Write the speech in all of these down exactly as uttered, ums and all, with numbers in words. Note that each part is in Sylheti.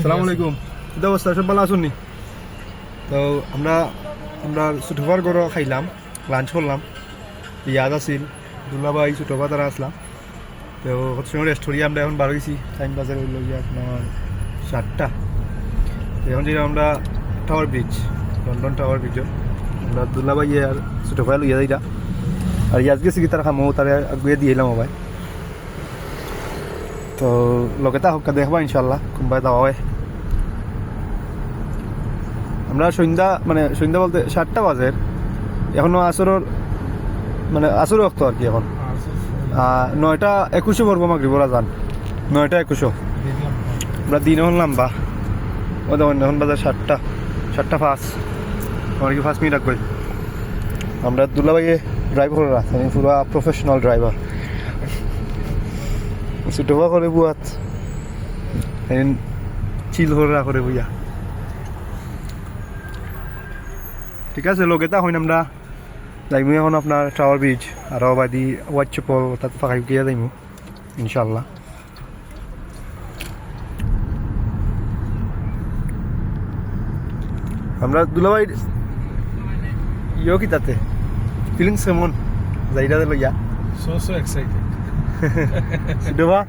সালামু আলাইকুম। কিতা অবস্থা, সব ভালা আছইন নি? তো আমরা, আমরা ছোট ভাইর ঘরো খাইলাম, লাঞ্চ করলাম। ইয়াদ আছিল, দুলাভাই, ছোট ভাই তারা আছলা। তো কত সময় রেস্ট করি আমরা এখন বার অইছি। টাইম বাজে অইলো গিয়া আপনার সাতটা। তো এখন যাইরাম আমরা টাওয়ার ব্রিজ, লন্ডন টাওয়ার ব্রিজো। আমরা দুলাভাই আর ছোট ভাই লইয়া যাইরা। আর ইয়াদ গেছে কি তার কামো, তারে আগুয়ে দিলাম ভাই। তো লগে থাকউক্কা, দেখবা ইনশাআল্লাহ কুনবায় যাওয়া অয়। আমরা সন্ধ্যা, মানে সন্ধ্যা বলতে সাতটা বাজের, এখনো আসরর, মানে আসরর ওয়াক্ত আর কি এখন। আহ, নয়টা একুশো পড়বো মাগরিবর আজান, নয়টা একুশো। আমরা দিন অখন লাম্বা, ও দেখুন এখন বাজে সাতটা, সাতটা পাঁচ, আমার কি পাঁচ মিনিট রাখবে। আমরা দুলাভাইয়ে ড্রাইভ করে রাখে, আমি পুরা প্রফেশনাল ড্রাইভার। ছোট ভাই করে বুয়াত, চিল করে রাখে বইয়া। ঠিক আছে, লগে থাকইন, আমরা যাইমু এখন আপনার টাওয়ার ব্রিজ, আর বাদি হোয়াইট চ্যাপেল, অর্থাৎ ফাঁকা গিয়া যাইমু ইনশাআল্লাহ। আমরা দুলাভাইর ইয়ো কিতাতে, ফিলিংস কেমন? যাইরা দে লইয়া। So, so excited. সিডোবা?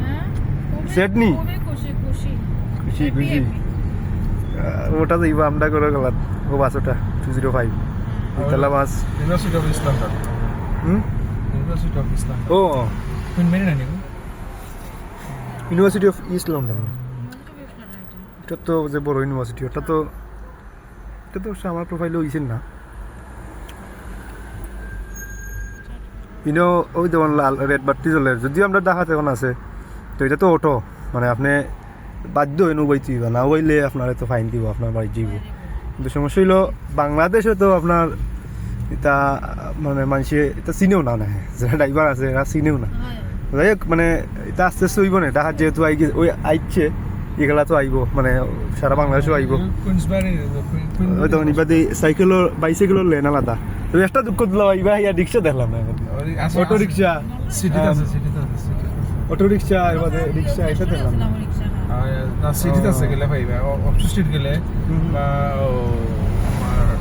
হ্যাঁ? খুবই, সেট নি? খুবই খুশি, খুশি। খুশি, Happy, খুশি। Happy. আহ, ওটা যাইবা আমরা করে গেলাম। ও বাস ওটা, টু জিরো ফাইভ। ইতালা বাস। University of East London. Hmm? University of East London. ও। কোন মেনে না নিব? University of East London. এটা তো যে বড় ইউনিভার্সিটি, ওটা তো, এটা তো অবশ্য আমার প্রোফাইলে অইছে না। ইনো ওই যেমন লাল রেড বাতি জ্বলের, যদিও আমরা ঢাকাত এখন আছে, তো এটা তো অটো, মানে আপনে বাধ্য অইন উবাইতে অইবা, না উবাইলে আপনারে তো ফাইন দিব, আপনার বাড়িত যাইবো। কিন্তু সমস্যা অইলো বাংলাদেশে তো আপনার ইতা, মানে মানষে ইতা চিনেও না, না, যারা ড্রাইভার আছে এরা চিনেও না। হয়। যাই হোক, মানে ইতা আস্তে আস্তে অইবো না, ঢাকাত যেহেতু আই গে-, ওই আইছে, ইগুলা তো আইবো, মানে সারা বাংলাদেশও আইবো। কুইন্সবারি, কুইন-, কুইন-, ওই তো ইবাদি সাইকেলর, বাইসাইকেলর লেন আলাদা। তো একটা দুঃখ দিলাম, ইবা ইয়া রিক্সা দেখলাম না এখন। ওই আছে, অটো আছে। রিক্সা। সিটিতে আছে, আম, সিটিতে আছে, সিটিতে আছে। অটো রিক্সা, এর বাদে রিক্সা, এটা দেখলাম না। আর, না, সিটিতে আছে, ও। গেলে পাইবা। ও, অক্সফোর্ড স্ট্রিট গেলে, হুম। বা, ও, আমার,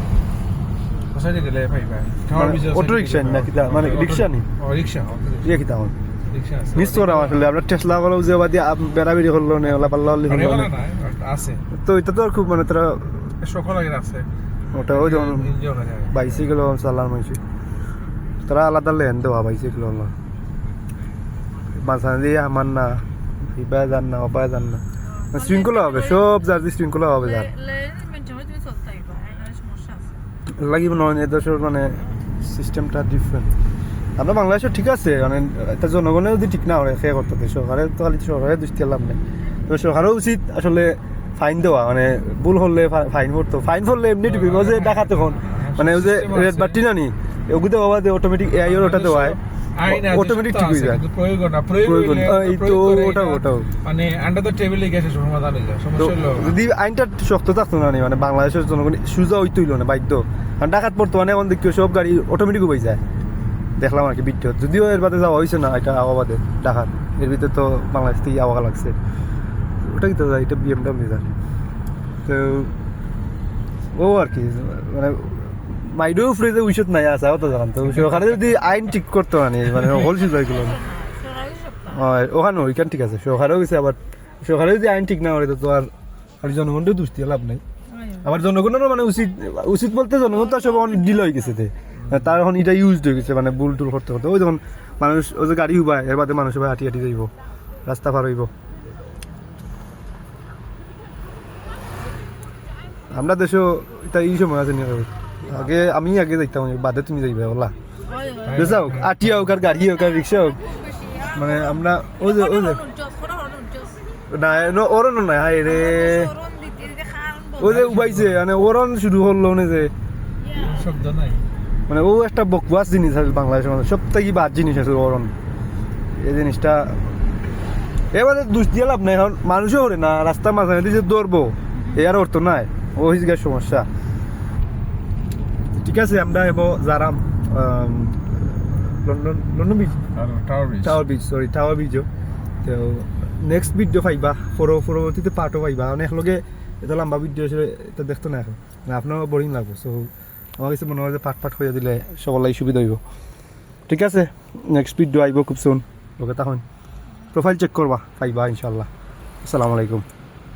কোথায় গেলে পাইবা? টাওয়ার মানে, ব্রিজের অটো সাইডে রিক্সা গেলে না, কিতা? মানে, অটো, রিক্সা নি? ও, রিক্সা, অটো রিক্সা। ইয়ে, কিতা আমার? রিক্সা আছে। মিস করা আসলে, আমরা টেসলা বলো যে বাদে আপ-, বেড়াবেড়ি করলো না, ওলা পাল্লা হল্লি করলো না। না, আছে। তো এটা তো আর খুব, মানে, তারা সকল আগে আছে। ওটা ওই যেমন এনজয় করা যায়। বাইসাইকেল চালান হয়েছে। তারা আলাদা লেন দেওয়া বাইসাইকেল হলো। মাঝখানে দিয়ে আমার না, ইবায় যার না, ওবায় যার না। শৃঙ্খলা হবে, সব যার যে শৃঙ্খলা হবে যার। লে-, লে-, maintain করে তুমি চলতে হইবা, এখানে সমস্যা আছে। লাগি মনে হয় এ দেশের মানে সিস্টেমটা ডিফারেন্ট। আমরা বাংলাদেশে ঠিক আছে, মানে এটা জনগণে যদি ঠিক না করে, কে করতে দেয়? সরকারে তো খালি সরকারে দোষ দিয়ে লাভ নেই। তো সরকারও উচিত আসলে ফাইন দেওয়া, মানে ভুল করলে ফা-, ফাইন করতো। ফাইন করলে এমনি ঠিক হইব যে ডাকাত এখন, মানে ওই যে রেড বাতি না নি, ওগুলো বাবা যে অটোমেটিক এআই ওর ওটা দেওয়া হয়, আইন আছে, অটোমেটিক শর্ত ঠিক হয়ে আছে, যায়। কিন্তু প্রয়োগ না, প্রয়োগ প্রয়োগ হইলে না। তো এই তো প্রয়োগ করে ওটাও, এটা ওটাও। মানে under the table-এ গেছে সমাধান হয়ে যায়, তো সমস্যা হলো না। যদি আইনটা শক্ত থাকতো না নি, মানে বাংলাদেশের জনগণ সুজা হইতে হইলো না, বাধ্য। কারণ ডাকাত বর্তমানে এখন দেখিও সব গাড়ি অটোমেটিক উবাই যায়, দেখলাম আর কি ভিডিও। যদিও এর বাদে যাওয়া হয়েছে না, এটা আওয়া বাদে ডাকাত, এর ভিতরে তো বাংলাদেশ থেকে আওয়া লাগছে। ওটা কি তো যায়, এটা বিএমডাব্লিউ যায়। তো ও আর কি, মানে মাইডো উপরে যে উচিত নাই আছে, অত জানান তো সরকারে যদি আইন ঠিক করতো না নি, মানে হল সুজা হইলো না। হয়, ওখানে ওইখান ঠিক আছে, সরকারেও গেছে, আবার সরকারে যদি আইন ঠিক না করে তো, তো আর খালি জনগণকে দোষ দিয়ে লাভ নাই। আবার জনগণেরও মানে উচিত, উচিত বলতে জনগণ তো সব এখন ডিল হয়ে গেছে তে। তার এখন এটা ইউজড হয়ে গেছে, মানে ভুল টুল করতে করতে। ওই যখন মানুষ, ওই যে গাড়ি উবায়, এর বাদে মানুষ উবায় আটি আটি যাইব, রাস্তা পার হইব। আমরা দেশও এটা এই সময় আছে নিয়ে আগে, আমি আগে যাইতাম, বাদে তুমি যাইবে, ওলা। বুঝছো? আটি হোক আর গাড়ি হোক আর রিক্সা হোক, মানে আমরা ওই যে, ওই যে, না, এনো ওরন না, হায় রে। ওই যে উবাইছে, মানে ওরন শুরু করলো না যে। শব্দ নাই। মানে ও একটা বকবাস জিনিস আছে বাংলাদেশের মধ্যে, সব থেকে বাদ জিনিস আছে ওরন। এই জিনিসটা এবারে দোষ দিয়ে লাভ নাই, কারণ মানুষও ওরে না, রাস্তার মাঝে যদি যে ধরবো, এ আর অর্থ নাই, ও হিসেবে সমস্যা। ঠিক আছে, আমরা এবার যারাম, আম, লন্ডন, লন্ডন ব্রিজ, আর tower bridge. Tower bridge, sorry, tower ব্রিজও। তো নেক্সট ভিডিও পাইবা, পর-, পরবর্তীতে পার্টও পাইবা। অনেক লগে এত লম্বা ভিডিও আসলে এটা দেখতো না এখন, মানে আপনারও বোরিং লাগবো। সো আমার কাছে মনে হয় যে পার্ট পার্ট হয়ে দিলে সবার লাগি সুবিধা হইব। ঠিক আছে, নেক্সট ভিডিও আইব খুব সুন। লগে তখন প্রোফাইল চেক করবা, পাইবা ইনশাল্লাহ। আসসালামু আলাইকুম।